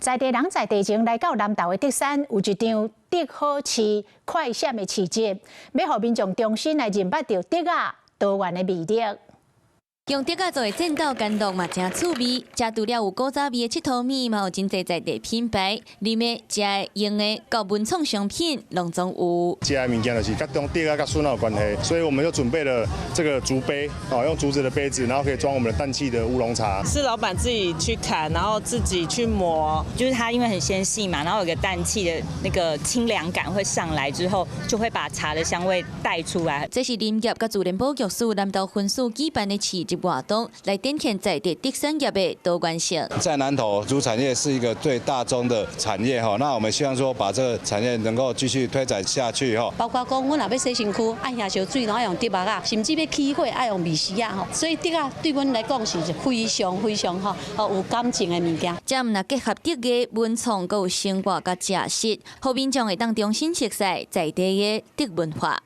在地人在地前來到南投的竹山，有一場竹好市快閃的市集，欲予民眾重新來認捌著竹仔多元的魅力。用竹仔做的戰鬥干樂嘛，誠趣味。遮除了有古早味的𨑨迌物，嘛有真濟在地品牌，啉的、食的、用的，佮文創商品，攏總有。食的物件就是佮種竹仔佮筍有關係，所以我們就準備了這個竹杯，哦，用竹子的杯子，然後可以裝我們的氮氣的烏龍茶。是老闆自己去砍，然後自己去磨，就是它因為很纖細嘛，然後有個氮氣的那個清涼感會上來之後，就會把茶的香味帶出來。這是林業佮自然保育署南投分署舉辦的市集活動，來展現在地竹產業的多元性。在南投，竹產業是一個最大宗的產業哈，那我們希望說把這個產業能夠繼續推展下去哈。包括講，阮若欲洗身軀，愛下燒水，攏愛用竹仔啊，甚至欲起火愛用糜絲仔吼。所以竹仔對阮來講是非常非常吼有感情的物件。這毋但結合竹藝文創，閣有生活佮食食，予民眾會當重新熟悉在地的竹文化。